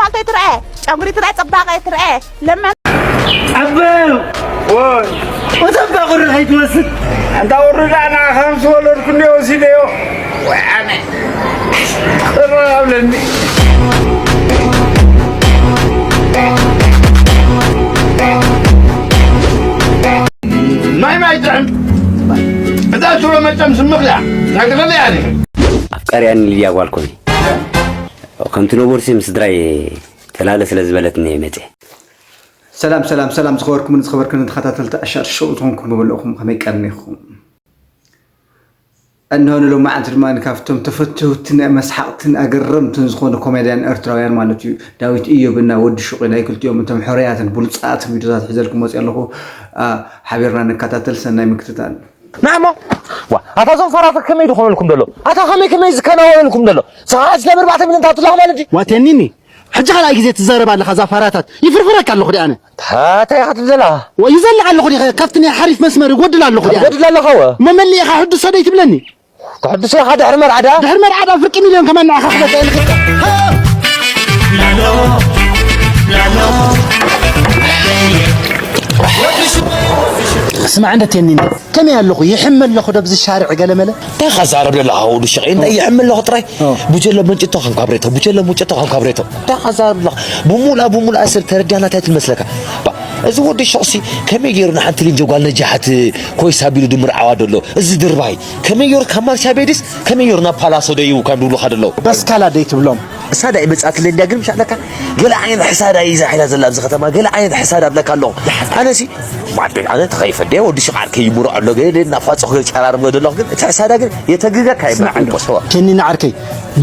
ሓልተይ ትርአ፣ ጨጉሪ ትርአ፣ ጽባቐ ትርአ። ለመን ጸበው! ወይ! ወተባ ቁሪ ከይትወስድ! ኣንታ ውርዳ ንዓኻ ምስ ወለድኩ እንዲዮ ወሲደዮ። ወይ ኣነ! ቅር ኣብለኒ። ማይ ማይ ጥዕም! እዛ ሽሮ መቸም ስምኽ እያ። ናትኸል እያ። ኣፍቃሪያን ሊድያ ጓል ኮኒ። ከምቲ ነበርሲ ምስ ስድራይ ተላለ ስለ ዝበለትኒ እየ መፅየ። ሰላም፣ ሰላም፣ ሰላም፣ ዝኸበርኩምን ዝኸበርክን ተኸታተልቲ ኣሻር ሾው ዝኾንኩም ብመልእኹም ከመይ ቀኒኹም? እነሆ ንሎማዓንቲ ድማ ካብቶም ተፈተውትን መስሓቕትን ኣገረምትን ዝኾኑ ኮሜድያን ኤርትራውያን ማለት እዩ፣ ዳዊት እዮብና ወዲ ሹቕ ናይ ክልቲኦም እቶም ሕሩያትን ብሉጻትን ቪድዮታት ሒዘልኩም መፅየ ኣለኹ። ኣ፣ ሓቢርና ንከታተል፣ ሰናይ ምክትታል። ናሞ ዋ ኣታ ዞም ፋራታት ከመይ ድኾነልኩም ደሎ? ኣታ ከመይ ከመይ ዝከናወነልኩም ደሎ? ሰዓት ለምርባዕተ ሚሊዮን ታትላ ማለት እዩ። ዋቴኒኒ ሕጂ ካልኣይ ግዜ ትዛረብ ኣለኻ፣ እዛ ፋራታት ይፍርፍረካ ኣለኹ ዲኣነ። እንታይ ኢኻ ትብል ዘለኻ? ወ-፣ ይዘልቕ ኣለኹ ዲኻ? ካብቲ ናይ ሓሪፍ መስመር ይጎድል ኣለኹ ዲኣነ። ትጎድል ኣለኻ ወ? መመሊእኻ ሕድሶ ደይ ትብለኒ? ተሕድሶ ኢኻ ድሕሪ መርዓ ደኣ? ድሕሪ መርዓ ደኣ ፍርቂ ሚልዮን ከማን ንዓኻ ክበልዕ ኢልኺ። ስማዕ እንደ ቴኒኒ፣ ከመይ ኣለኹ? ይሕመ ኣለኹ ዶ ብዚ ሻርዕ ገለመለ? እንታይ ኢኻ ዛረብ ዘለኻ ወዲ ሽቐይ? እንታይ ይሕመ ኣለኹ ጥራይ? ኦ። ቡጀሎ መንጭቶ ከም ካብሬቶ፣ ቡጀሎ መንጭቶ ከም ካብሬቶ። እንታይ ኢኻ ዛረብ ዘለኻ? ብሙላ ብሙላ ሰብ ተረዲኣና እንታይ ትመስለካ? ባ፣ እዚ ወዲ ሹቕሲ ከመይ ገይሩ ንሓንቲ ልንጀ ጓል ነጃሓት ኮይስ ኣቢሉ ድምርዓዋ ደሎ? እዚ ድርባይ ከመይ ገይሩ ካብ ማርሻ ቤድስ ከመይ ገይሩ ናብ ፓላሶ ደይቡ ከም ድብሉኻ ደለዉ? በስካላ ደይ ትብሎም? እሳ ዳይ መጻት ለንድያ ግን ምሻለካ ገለ ዓይነት ሕሳዳ እዩ ዛሒላ ዘላ ኣብዚ ከተማ፣ ገለ ዓይነት ሕሳዳ ኣብለካ ኣለኹ። ኣነሲ ማዕበል ኣነ ተኸይፈደ ወዲ ሽቓር ከይምሮ ኣሎ ገለ ናፋጾ ገለ ጨራርም ገለ ኣለኹ፣ ግን እቲ ሕሳዳ ግን የተግገካ ይምራ ስማዕ ዓንቆ ሰዋ። ቴኒኒ ዓርከይ፣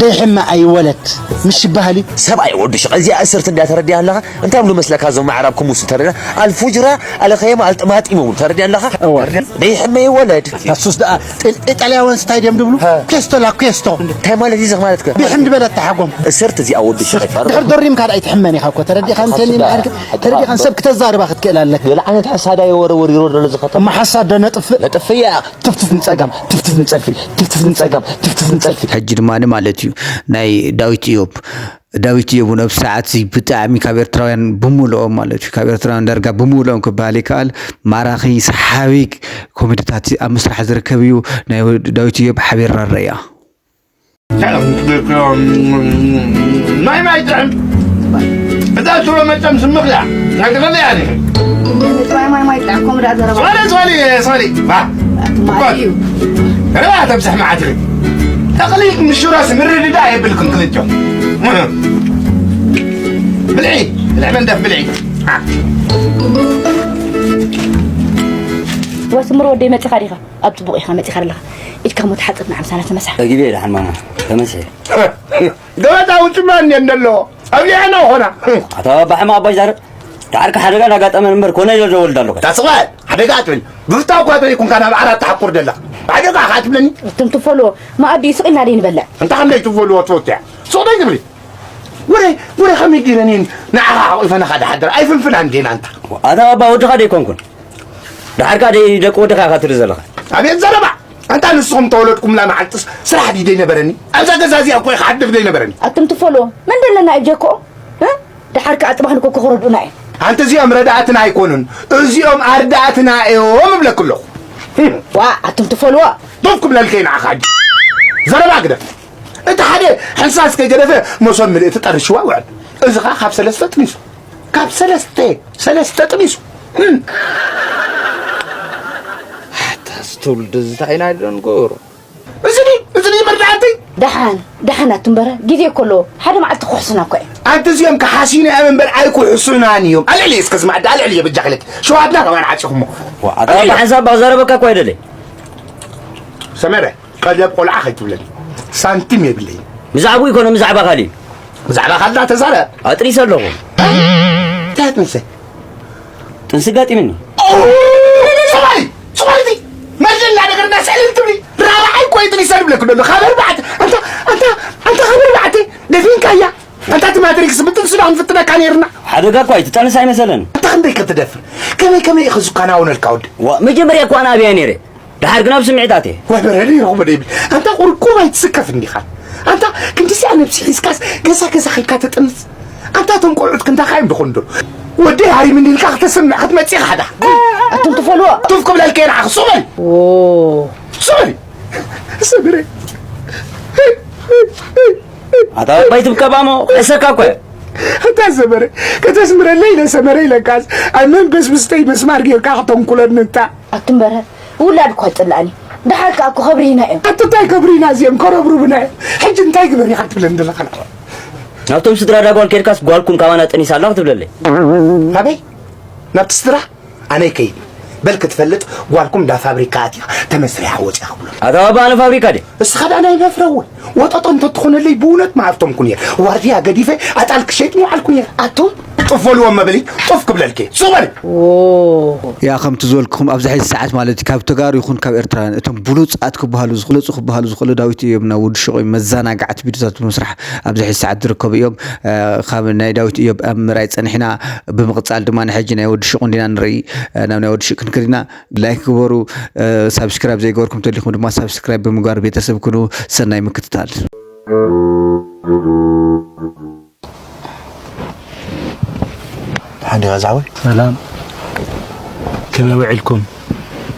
ደይ ሕመ ኣይወለድ ምሽ ይበሃል እዩ። ሰብኣይ ወዲ ሽቕ እዚኣ እስርት እንድያ ተረዲያ ኣለኻ። እንታይ ብሉ መስለካ እዞም ኣዕራብ ክሙስ ተረዲያ? ኣልፉጅራ ኣልኸየማ ኣልጥማጢም ይብሉ ተረዲያ ኣለኻ። እወ። ደይ ሕመ ይወለድ። ታሱስ ደኣ ጢል-፣ ኢጣልያውያን ስታይ ድዮም ድብሉ? ሃ። ኬስቶ ላ ኬስቶ። እንታይ ማለት እዩ እዚ ማለት ከ? ብሕምድ በለት ተሓጎም። እስርት እዚኣ ወዲ ሽቕ ይፈርድ። ድሕር ደሪምካ ደኣ ኣይትሕመን ኢኻ እኮ። ተረዲኻን ኣታ ቴኒ ሓንቲ ንዓርክ፣ ተረዲኻን ሰብ ክተዛርባ ክትክእል ኣለካ። ገለ ዓይነት ሕሳዳ የወረወር ይሮ ደሎ ዝኸተማ። እማ ሓሳድ ዶ ነጥፍእ? ነጥፍእ እያ። ትፍትፍ ንጸጋም፣ ትፍትፍ ንጸልፊ፣ ትፍትፍ ንጸጋም፣ ትፍትፍ ንጸልፊ። ሕጂ ድማ ማለት እዩ ናይ ዳዊት ኢዮብ ዳዊት እዮብ እውን ኣብዚ ሰዓት እዚ ብጣዕሚ ካብ ኤርትራውያን ብምልኦም ማለት እዩ፣ ካብ ኤርትራውያን ዳርጋ ብምልኦም ክበሃል ይከኣል፣ ማራኺ ሰሓቢ ኮሜዲታት ኣብ ምስራሕ ዝርከብ እዩ። ናይ ዳዊት እዮብ ሓቢርና ንረኣ። ማይ ማይ ጥዕም። እዛ ሽሮ መቸም ስምኽ እያ። ናይ ተፈለያ እኔ። ጥራይ ማይ ማይ ጥዕም፣ ከምኡ ደኣ ዘረባ። ሶሪ፣ ሶሪ፣ ሶሪ። ባ። ማይ እዩ። ረባ ተብዝሕ መዓት ኢኺ። ተኽሊ ምስ ሽሮስ ምርድዳእ የብልኩም ክልቲኦም። ብልዒ፣ ብልዒ መንደፍ ብልዒ። ወስምር ወደይ መጺኻ ዲኻ? ኣብ ጽቡቕ ኢኻ መጺኻ ኣለኻ። ኢድካ እሞ ተሓጸብ ንዓ ምሳና ተመሳሕ። ተጊበ ደሓን ማማ፣ ተመሲሐ። ገበታ ውጭ ማን እንደሎ? ኣብሊዐና ኾና። ኣታ ባባ ሕማቕ ኣባይ ዛረብ። ዳዕርካ ሓደጋ እንዳጋጠመ እምበር ኮነ ኢለ ደወልዳ ኣለኹ። ታስባ ሓደጋ ኣትብል። ብፍታው እኳ ዘይኮንካ ናብ ዓራት ትሓቁር ደላ። ሓደጋ ኸዓ ትብለኒ? እቶም ትፈልዎ መኣዲ ስቕ ኢልና ደይ ንበልዕ። እንታ ኸም ደይ ትፈልዎ ትፈቱ እያ። ሱቕ ደይ ትብሊ? ወረ፣ ወረ ኸመይ ገይረ እኔ ንዓኻ ሓቑፈ ንኻ ድሓድር? ኣይፍንፍናን ዴና እንታ። ኣታ ባባ ወድኻ ደይኮንኩን። ድሓርካ ደይ ደቂ ወድኻ ኢኻ ትርኢ ዘለኻ። ኣቤት ዘረባ! ኣንታ ንስኹም ተወለድኩምላ መዓልትስ ስራሕ ድዩ ዘይነበረኒ? ኣብዛ ገዛ እዚኣ እኮ ክሓድር ዘይነበረኒ። ኣቱም ትፈልዎም መን ደለና እዩ ጀኮ? እ? ድሓር ከኣ ጽባሕ ንኮ ክረድኡና እዮም። ኣንቲ እዚኦም ረዳእትና ኣይኮኑን፣ እዚኦም ኣርዳእትና እዮም እብለኪ ኣለኹ። ዋ፣ ኣቱም ትፈልዎ። ዶፍ ክብለልከ ንዓኻ ሕጂ። ዘረባ ግደፍ። እቲ ሓደ ሕንሳስ ከይገደፈ መሶብ ምልእቲ ጠርሽዋ ውዕል። እዚ ኸኣ ካብ ሰለስተ ጥኒሱ። ካብ ሰለስተ፣ ሰለስተ ጥኒሱ። እም። ኣታ እዚ ትውልዲ እዚ እንታይ ኢና ደንጎሮ? እዚ ድዩ፣ እዚ ድዩ መርዳእቲ? ደሓን፣ ደሓን ኣቱ እምበረ፣ ግዜ እኮ ኣለዎ። ሓደ መዓልቲ ክሕሱና እኮ እዮም። ኣንቲ እዚኦም ክሓስዩና እዮም እምበር ኣይክሕሱናን እዮም። ኣልዕሊ እስከ ዝማዕዳ፣ ኣልዕሊ እየ በጃ ክለት። ሸዋትና ከማን ዓጺኹሞ። ዋ፣ ኣታ ኣልዕሊ። ብሓንሳብ ባኽ ዘረበካ እኮ ኣይደለይ። ሰመረ፣ ቀለብ ቆልዓ ከይትብለኒ። ሳንቲም የብለይን። ብዛዕባኡ ይኮነ ብዛዕባ ካልእ እዩ። ብዛዕባ ካልእ ተዛረብ። ኣጥኒሰ ኣለኹ። እንታይ ኣጥኒሰ? ጥንሲ ጋጢምኒ። ኦ! ሶማሊ! ሶማሊ! መርጀና ነገር እንዳስዕል እንትብሊ ራብዓይ እኮ እዩ ጥኒሰ ዝብለክ ዘሎ። ካብ ኣርባዕተ፣ ኣንታ፣ ኣንታ፣ ኣንታ ካብ ኣርባዕተ ደፊንካያ። ኣንታ እቲ ማትሪክስ ብጥንሲ ዶ ክንፍትነካ ነይርና? ሓደጋ እኮ እዩ፣ ትጠንስ ኣይመሰለን። ኣንታ ክንደይ ክትደፍር? ከመይ፣ ከመይ እዩ ዝከናወነልካ ወዲ? ዋ፣ መጀመርያ እኮ ኣነ ኣብያ ነይረ። ደሓር ግን ኣብ ስምዒት ኣትየ። ወይ በረድ ይረኽቦ ደይብል። ኣንታ ቁርቁር ኣይትስከፍ እንዲኻ። ኣንታ ክንድዚኣ ነብሲ ሒዝካስ ገዛ ገዛ ኸይድካ ተጥንስ። ኣታ እቶም ቆልዑት ክንታኻ እዮም ዝኾኑ ዶ? ወደይ ሃሪምኒ ኢልካ ክተስምዕ ክትመጽእ ኢኻ ሓዳ። ኣቱም ትፈልዋ። ቱፍ ክብለልካ ኢና፣ ሱቕ በል። ዎ። ሱቕ በል። ሰመረ። ኣታ ባይ ትብከባሞ፣ እሰካ እኮ። ኣታ ሰመረ፣ ከተስምረለይ ኢለ ሰመረ ኢለካስ፣ ኣብ መንበስ ውስተይ መስማር ጌርካ ክተንኩለኒ እንታ። ኣቱም በረ፣ ውላድ እኳ ይጽላእኒ። ደሓር ከኣ እኮ ከብሪና እዮም። ኣቲ እንታይ ከብሪና እዚኦም ከረብሩብና እዮም። ሕጂ እንታይ ግበር ኢኻ ትብለኒ ዘለኻ? ናብቶም ስድራ ዳጓል ኬድካስ ጓልኩም ካባና ጠኒሳ ኣላ ክትብለለይ? ኣበይ? ናብቲ ስድራ? ኣነ ይከይድ። በል ክትፈልጥ ጓልኩም እንዳ ፋብሪካ ኣትያ ተመስሪሓ ወፂኣ ክብሎ። ኣታ ባባ ኣነ ፋብሪካ ድየ? እስኻ ደኣ ናይ መፍረዊ ወጠጦ እንተትኾነለይ ብእውነት ምሃብቶምኩ ነይር። ዋርድያ ገዲፈ ኣጣል ክሸይጥ ምውዓልኩ ነይር። ኣቱም ጡፍ በልዎም መበሊ ጡፍ ክብለልኪ። ሱቕ በሊ። ዎ። ያ ከምቲ ዝበልኩኹም ኣብዚ ሕዚ ሰዓት ማለት እዩ ካብ ተጋሩ ይኹን ካብ ኤርትራውያን እቶም ብሉጻት ክበሃሉ ዝኽለጹ ክበሃሉ ዝኽእሉ ዳዊት እዮም ናብ ወዲ ሽቆይ መዘናጋዕቲ ቪድዮታት ብምስራሕ ኣብዚ ሕዚ ሰዓት ዝርከቡ እዮም። እ፣ ካብ ናይ ዳዊት እዮም ኣብ ምራይ ጸኒሕና ብምቕጻል ድማ ንሕጂ ናይ ወዲ ሽቁ እንዲና ንርኢ። እ፣ ናብ ናይ ወዲ ሽቅ ክንክድ ኢና። ላይክ ግበሩ። እ፣ ሳብስክራይብ ዘይገበርኩም ተሊኹም ድማ ሳብስክራይብ ብምግባር ቤተሰብ ኩኑ። ሰናይ ምክትታል። ደሓን ዲኻ ዛዕወይ? ሰላም። ከመይ ውዒልኩም?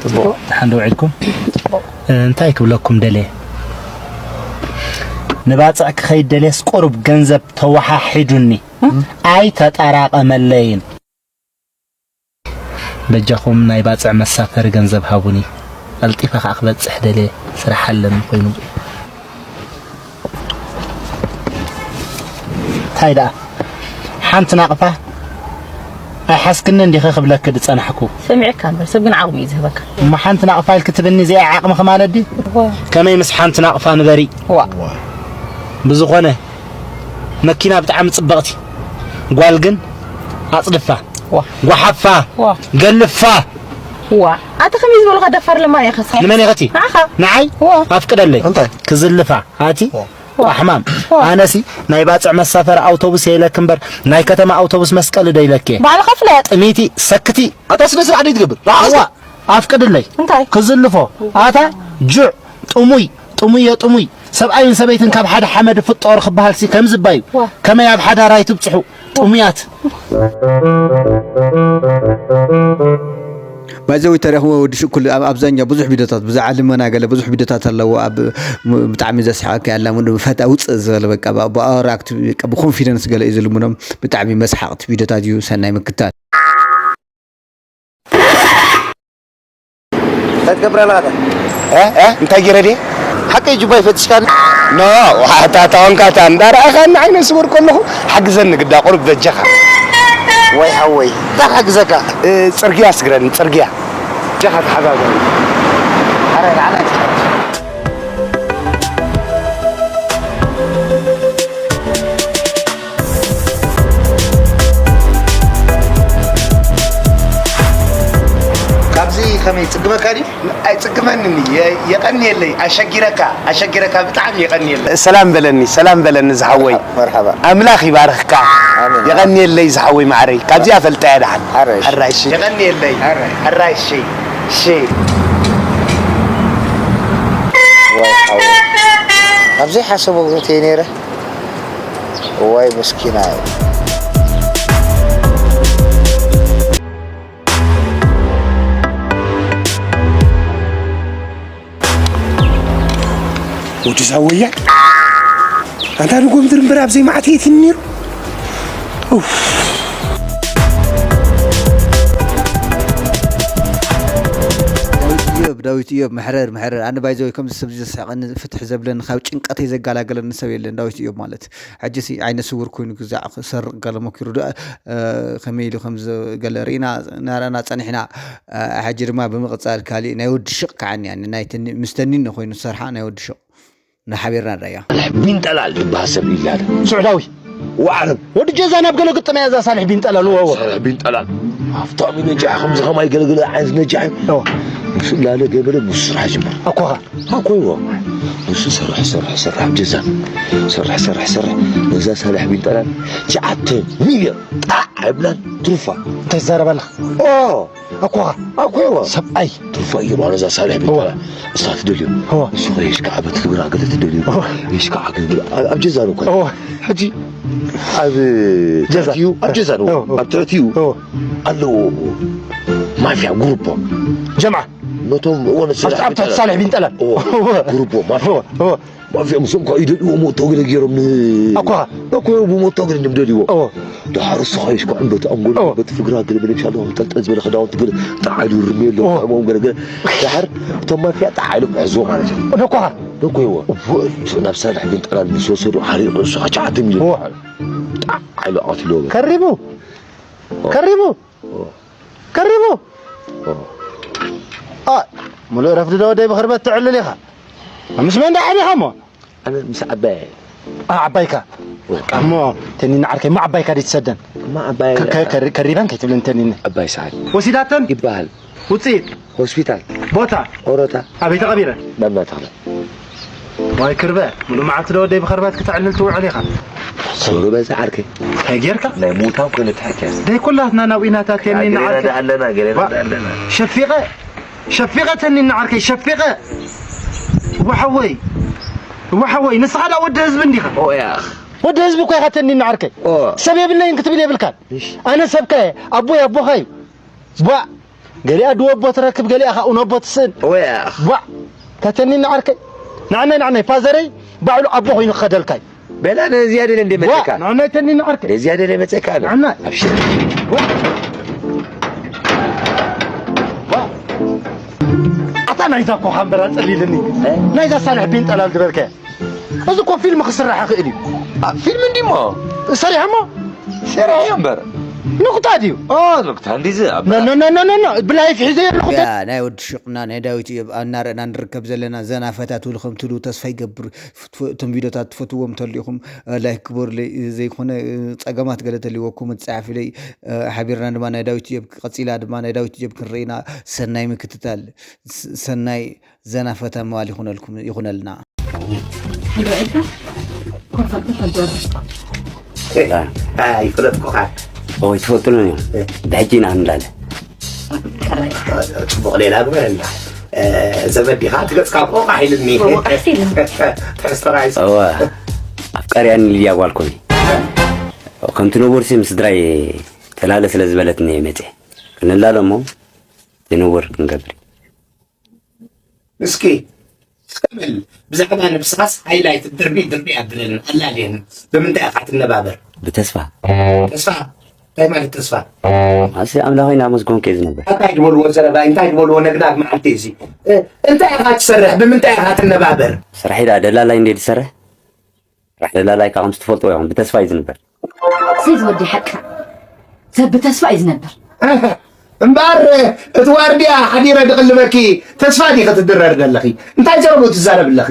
ጽቡቕ። ደሓን ዶ ውዒልኩም? ጽቡቕ። እ፣ እንታይ ክብለኩም ደልየ? ንባጽዕ ክኸይድ ደልየስ ቁሩብ ገንዘብ ተወሓሒዱኒ። እም? ኣይተጠራቐመለይን። በጃኹም ናይ ባጽዕ መሳፈሪ ገንዘብ ሃቡኒ። ቀልጢፈ ከኣ ክበጽሕ ደልየ። ስራሕ ኣለኒ ኮይኑ። እንታይ ደኣ? ሓንቲ ናቕፋ ኣይሓዝክንን ዲኺ ክብለኪ ዝጸናሕኩ? ሰሚዐካ እምበር፣ ሰብ ግን ዓቕሚ እዩ ዝህበካ። እሞ ሓንቲ ናቕፋ ኢልኪ ትብኒ እዚኣ ዓቕምኺ ማለት ድዩ? እወ። ከመይ ምስ ሓንቲ ናቕፋ ንበሪ? ዋ። ብዝኾነ፣ መኪና ብጣዕሚ ጽብቕቲ፣ ጓል ግን ኣጽድፋ፣ ዋ። ጓሓፋ፣ ዋ። ገልፋ። ዋ። ኣታ ከመይ ዝበሉኻ ደፋር ለማን ኢኻ እስኻ? ንመን ኢኸቲ? ንዓኻ። ንዓይ? ዋ። ኣፍቅደለይ። እንታይ? ክዝልፋ። ኣቲ? ዋ። ዋ። ኣሕማም። ዋ። ኣነሲ ናይ ባጽዕ መሳፈሪ ኣውቶቡስ የኢለኪ እምበር ናይ ከተማ ኣውቶቡስ መስቀሊ ዶ ኢለኪ? ባዕልኻ ፍለጥ። ጥሚቲ፣ ሰክቲ። ኣታ ስነ ስርዓት ዘይትገብር። ዋ። ኣፍቅድለይ። እንታይ? ክዝልፎ። ኣታ ጁዕ፣ ጥሙይ፣ ጥሙየ ጥሙይ። ሰብኣይን ሰበይትን ካብ ሓደ ሓመድ ፍጠሩ ክበሃል ሲ ከም ዝባዩ። ዋ። ከመይ ኣብ ሓዳር ኣይትብጽሑ? ጥሙያት። ባይዘዊ ተረኽቦ ወዲ ሽኩል ኣብ ኣብዛኛው ብዙሕ ቪዲዮታት ብዛዕባ ልመና ገለ ብዙሕ ቪዲዮታት ኣለዎ። ኣብ ም-፣ ብጣዕሚ ዘስሕቐካ ያላ ምንድን ፈታ ውፅእ ዝበለ በቃ ብ-፣ ብኣወራ ክት-፣ በቃ ብኮንፊደንስ ገለ እዩ ዝልምኖም። ብጣዕሚ መስሓቕቲ ቪዲዮታት እዩ። ሰናይ ምክታል። እንታይ ትገብር ኣለኻ? እ? እ? እንታይ ገይረ ድየ? ሓቀይ ጁባይ ፈትሽካኒ? ኖ፣ ዋታ ታወንካ ታን ዳርኣኻ ንዓይነ ስውር ከለኹ ሓግዘኒ ግዳ ቁሩብ በጃኻ። ወይ ሓወይ፣ እንታይ ክሓግዘካ? እ፣ ጽርግያ ስግረኒ፣ ጽርግያ። በጃኻ ተሓጋገሩ። ኣረ፣ ንዓና ካብዚ ከመይ ጽግመካ ድዩ? ኣይጽግመንን፣ የ-፣ የቐንየለይ፣ ኣሸጊረካ፣ ኣሸጊረካ፣ ብጣዕሚ የቐንየለይ። ሰላም በለኒ፣ ሰላም በለኒ ዝሓወይ። መርሓባ። ኣምላኽ ይባርኽካ። ኣሜን። የቐንየለይ ዝሓወይ ማዕረይ። ካብዚኣ ፈልጣያ ደሓን። ኣረ፣ እሺ። ኣራይ፣ እሺ። የቐንየለይ። ኣረ። ኣራይ፣ እሺ። እሺ። ዋይ፣ ሓወይ። ኣብ ዘይሓሰቦ ቦታ እየ ነይረ። እዋይ፣ መስኪናይ። ወዲ ዛወያ፣ ኣንታ ንጎምድር እምበር ኣብ ዘይመዓት የእቲኒ ነይሩ። ኡፍ። ዳዊት እዮብ፣ ዳዊት እዮብ፣ መሕረር፣ መሕረር። ኣነ ባይዘወይ ከምዚ ሰብ ዘስሕቐኒ ፍትሒ ዘብለኒ ካብ ጭንቀተይ ዘጋላገለኒ ሰብ የለን። ዳዊት እዮብ ማለት ሕጂ ሲ ዓይነ ስውር ኮይኑ ግዛዕ ክሰርቕ ገለ ሞኪሩ ዶ፣ እ፣ ከመይ ኢሉ ከም ዝገለ ርኢና ናራና ጸኒሕና። እ፣ ሕጂ ድማ ብምቕጻል ካሊእ ናይ ወዲ ሽቕ ከዓኒ፣ ያኒ ናይ ተኒ-፣ ምስ ተኒነ ኮይኑ ዝሰርሓ ናይ ወዲ ሽቕ ንሓቢርና ንረያ። ሳልሕ ቢንጠላል ዝበሃል ሰብ እዩ ዝያዳ። ስዑዳዊ። ወዓረብ። ወዲ ጀዛ ናብ ገለ ግጥም እያ እዛ ሳልሕ ቢንጠላል፣ ወ-፣ ወ-። ሳልሕ ቢንጠላል። ሃብታም እዩ ነጃሕ፣ ከምዚ ከማይ ገለገለ ዓይነት ነጃሕ እዩ። እወ። ምስ ላለ ገበለ ምስ ስራሕ ጅምር። ኣኮኻ። ኣኮ ይዎ። ንሱ ሰርሕ፣ ሰርሕ፣ ሰርሕ ኣብ ጀዛ። ሰርሕ፣ ሰርሕ፣ ሰርሕ። ነዛ ሳልሕ ቢንጠላል ትሽዓተ ሚልዮን ጣዕ ኣይብላን ትሩፋ። እንታይ ትዛረብ ኣለኻ? ኦ! ኣኮኻ። ኣኮ ይዎ። ሰብኣይ። ትሩፋ እዩ ማለት እዛ ሳልሕ እወ። ቢንጠላል። እሳ ትደልዮ። እወ። ንሱ ኸ የሽካዕ በት ክብራ ገለ ትደልዮ። እወ። የሽካዕ ገለ ኣብ፣ ኣብ ጀዛ ነው እኮ። እወ። ሕጂ ኣብ ገዛ። ትሕቲኡ ኣብ ገዛ ነው እዎ፣ እዎ። ኣብ ትሕቲኡ እዎ። ኣለዎ ማፍያ ጉሩፖ ጀምዓ ነቶም እዎ ነስራሕ ኣብ ትሕቲ ሳልሕ ቢንጠላል እዎ ጉሩፖ ማፍያ እዎ። ማፍያ ምስኦም ከዓ ይደልዎ ሞቶ ገለ ገይሮም ን ኣኳ ኣኮ ብሞቶ ገለ ንደልዎ እዎ። ድሓር እሱ ኸይሽ ከዓ በቲ ኣንጎል እዎ። በቲ ፍግራ ገለ በለ ሻዶ ጠልጠል ዝበለ ክዳውንቲ ገለ ጣዓሉ ርሜሎ እዎ። ከምኦም ገለ ገለ ድሓር እቶም ማፍያ ጣዓሉ ክሕዝዎ ማለት እዩ ነኳ ደኮይዎ ናብ ሳልሕ ቢንጠላል ምስ ወሰዱ ሓሪቑ እሱ ከዓ ጫዓት ሚሉ እዎ። ጣዓሉ ኣትሎ ከሪቡ ከሪቡ ከሪቡ ኣ ሙሉእ ረፍዲ ዶ ወደይ ብኽርበት ትዕልል ኢኻ ምስ መን ዳ ዓቢኻ እሞ ኣነ ምስ ዓባየ ኣ ዓባይካ እሞ ተኒና ዓርከይ እሞ ዓባይካ ደይ ትሰደን እማ ዓባየ ከ- ከ- ከሪ- ከሪበን ከይትብለን ተኒኒ ዓባይ ሰዓት ወሲዳተን ይበሃል ውፅኢት ሆስፒታል ቦታ ኦሮታ ኣበይ ተቐቢረን ናምና ተኽለ ዋይ ክርበ ሙሉእ መዓልቲ ዶ ወደይ ብኸርበት ክትዕልል ትውዕል ኢኻ ሰብሪ በዛ ዓርከይ እንታይ ጌርካ ናይ ሙታን ኮይኑ ተሓኪያ ደይ ኩላትና ናብኢናታት ተኒና ገሌና ዓርከይ ዳ ኣለና ገሌና ዋ- ዳ ኣለና ሸፊቐ ሸፊቐ ተኒና ዓርከይ ሸፊቐ ወሓወይ ወሓወይ ንስኻ ዳ ወዲ ህዝቢ እንዲኻ ኦያ ወዲ ህዝቢ እኮ ኢኻ ተኒና ዓርከይ ኦ ሰብ የብለይን ክትብል የብልካን እሺ ኣነ ሰብካ እየ ኣቦይ ኣቦኻ እዩ ቧ ገሊኣ ድወቦ ትረክብ ገሊኣ ኻኡ ነቦ ትስእን ኦያ ቧ ተተኒና ዓርከይ ንዓናይ ንዓናይ ፋዘረይ ባዕሉ ኣቦ ኮይኑ ክኸደልካይ በላ ነዚያ ደለ እንደ መጸካ ንዓናይ ተኒና ዓርከይ ነዚያ ደለ መጸካ ኣለ ንዓና ኣብሽር ኣታ ናይዛ እኮ ካንበራ ጸሊልኒ ናይዛ ሳልሕ ቢን ጠላል ዝበልከ እዚ እኮ ፊልም ክስራሕ ይኽእል እዩ ፊልም እንዲሞ ሰሪሖሞ ሰራዮ እምበር ንቁጣ ድዩ ኦ ሉክታ እንዲዚ ኣብ ኖኖኖኖኖ ብላይፍ ሒዘ ኣለኹ ያ ናይ ወዲ ሽቕና ናይ ዳዊት እዮብ እናረእና ንርከብ ዘለና ዘና ፈታ ትብሉ ከም ትሉ ተስፋ ይገብር ፍትፎ- እቶም ቪዲዮታት ትፈትዎም እንተሊኹም ላይክ ግበሩለይ ዘይኮነ ጸገማት ገለ ተልዎ ኮመንት ጸሓፊለይ ሓቢርና ድማ ናይ ዳዊት እዮብ ቀጺላ ድማ ናይ ዳዊት እዮብ ክንርኢና ሰናይ ምክትታል ስ- ሰናይ ዘና ፈታ መዋል ይኹነልኩም ይኹነልና ይረአልካ ኮርፋልካ ተጓዝ ኣይፈለጥኩኻ ወይ ትፈልጥሉ እዮም ብሕጂ ኢና ንላለ ቀራይ ፅቡቕ ሌላ ግበረልና ዘመዲኻ ትገፅካ ቆቕ ኢልኒ ወቃዕቲ ኢልና ተስተራይ እወ ኣፍቃሪያን ልያ ጓል ኮኒ ከምቲ ነቦርሲ ምስ ስድራይ ተላለ ስለ ዝበለትኒ እየ መፅእ ክንላለ እሞ ዘይነቦር ክንገብር እስኪ እስከ በል ብዛዕባ ነብስኻስ ሃይላይት ድርቢ ድርቢ ኣብለንን ኣላልየን ብምንታይ ኢኻ ትነባበር ብተስፋ ተስፋ እንታይ ማለት ተስፋ ኣሲ ኣምላኸይ እናመስገንኩ እየ ዝነብር እንታይ ዝበልዎ ዘረባ እንታይ ዝበልዎ ነግናግ መዓልቲ እዚ እ፣ እንታይ ኢኻ ትሰርሕ ብምንታይ ኢኻ ትነባበር ስራሕ ኢዳ ደላላይ እንደ ዝሰርሕ ስራሕ ደላላይ ካብ ከምዚ ትፈልጥዎ ኢኹም ብተስፋ እዩ ዝንበር ስለ ዝወዲ ሓቅካ ሰብ ብተስፋ እዩ ዝነብር እምበኣር እቲ ዋርድያ ሓዲረ ድቕልበኪ ተስፋ ዲኺ ትድረር ዘለኺ እንታይ ዘረቡ ትዛረብ ኣለኺ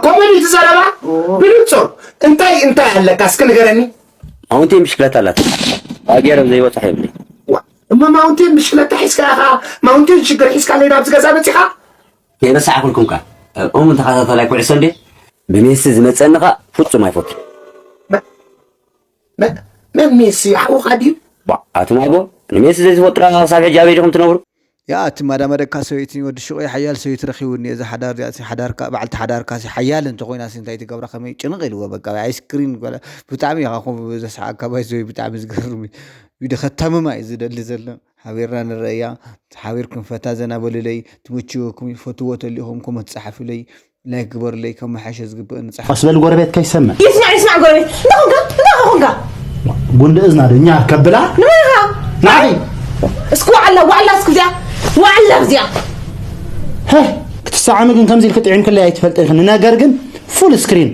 ኮመዲ ትዛረባ ብንጹር እንታይ እንታይ ኣለካ እስኪ ንገረኒ ማውንቴን ብሽክለታ ኣላት ኣገይሮም ዘይበፅሑ የብለይ ዋ፣ እሞ ማውንቴን ብሽክለታ ሒዝካ ኢኻ ማውንቴን ሽግር ሒዝካ ለይ ናብዚ ገዛ መፂኻ የረሳዕኩልኩም ካ እሙን ተኸታተላይ ኩዕሶ እንዴ ብሜሲ ዝመፀኒ ካ ፍፁም ኣይፈቱ መን ሜሲ ሓውኻ ድዩ ኣቱም ኣቦ ንሜሲ ዘይዝፈጥራ ሳብ ሕጂ ኣበይ ዲኹም ትነብሩ ያ እቲ ማዳመደካ ሰበይቲ ወዲ ሽቆይ ሓያል ሰበይቲ ረኪቡ እኒኤ እዛ ሓዳር እዚኣ ሓዳርካ በዓልቲ ሓዳርካ ሓያል እንተኮይና እንታይ ትገብራ ከመይ ጭንቕ ኢልዎ በቃ ኣይስክሪን ብጣዕሚ ኢኻ ኮ ዘስሓቅካ ባይዘወይ ብጣዕሚ ዝገርም እዩ ቪድዮ ከታምማ እዩ ዝደሊ ዘሎ ሓቢርና ንረእያ ሓቢርኩም ፈታ ዘና በሉለይ ትምችወኩም ፈትዎ ተሊኹም ኮመንት ጸሓፉለይ ላይክ ግበሩለይ ከመሓሸ ዝግብእኒ ጸሓፉ ቀስ በል ጎረቤት ከይሰምዕ ይስማዕ ይስማዕ ጎረቤት እንታይ ኮንካ እንታይ ኮንካ ጉንዲ እዝና ዶ እኛ ከብላ ንመን ኢኻ ንዓይ እስኪ ዋዕላ ዋዕላ እስኪ እዚኣ ዋዕላ እዚኣ ሄ ክትሰዓሚ ግን ከምዚ ኢልክ ጥዒምክለይ ኣይትፈልጠ ኢኽኒ ነገር ግን ፉል ስክሪን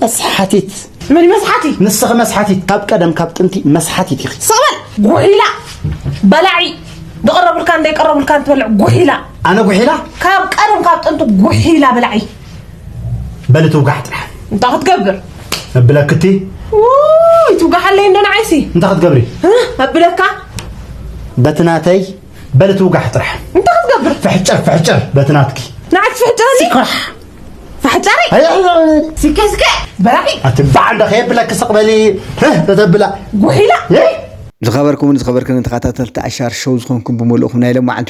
መስሓቲት መን መስሓቲ ንስኺ መስሓቲት ካብ ቀደም ካብ ጥንቲ መስሓቲት ኢኺ ሰበል ጉሒላ በላዒ ዝቐረቡልካ እንደይቀረቡልካ እንትበልዕ ጉሒላ ኣነ ጉሒላ ካብ ቀደም ካብ ጥንቲ ጉሒላ በላዒ በሊ ትውጋሕ ጥራሕ እንታይ ክትገብር እብለክቲ ውይ ትውጋሓለይ እንዶ ንዓይሲ እንታይ ክትገብሪ እ? ኣብለካ በቲ ናተይ በሊ ትውጋሕ ጥራሕ እንታይ ክትገብር ፍሕጨር ፍሕጨር በቲ ናትኪ ንዓይ ትፍሕጨረኒ ሲኮራሕ ፍሕጨሪ ኣይ፣ ኣይ፣ ኣይ፣ ስከ ስከ በላዒ ኣቲ በዓል ዶ ከየብለኪ ስቕ በሊ ህ፣ ተተብላ ጉሒላ እ? ዝኸበርኩምን ዝኸበርክን ተኸታተልቲ ኣሻር ሾው ዝኾንኩም ብምልእኹም ናይ ሎማዓንቲ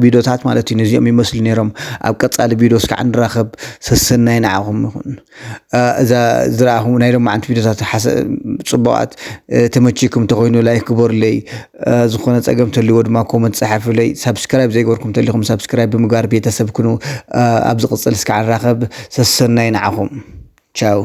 ቪዲዮታት ማለት እዩ ነዚኦም ይመስሉ ነይሮም። ኣብ ቀጻሊ ቪዲዮ እስካዕ ንራኸብ። ሰሰናይ ንዓኹም ይኹን። እዛ ዝረኣኹም ናይ ሎማዓንቲ ቪዲዮታት ጽቡቓት ተመቺኩም እንተኾይኑ ላይክ ግበሩለይ። ዝኾነ ጸገም ተልዎ ድማ ኮመንት ጸሓፉለይ። ሳብስክራይብ ዘይገበርኩም ተሊኹም ሳብስክራይብ ብምግባር ቤተሰብ ኩኑ። ኣብ ዝቕጽል እስካዕ ንራኸብ። ሰሰናይ ንዓኹም። ቻው።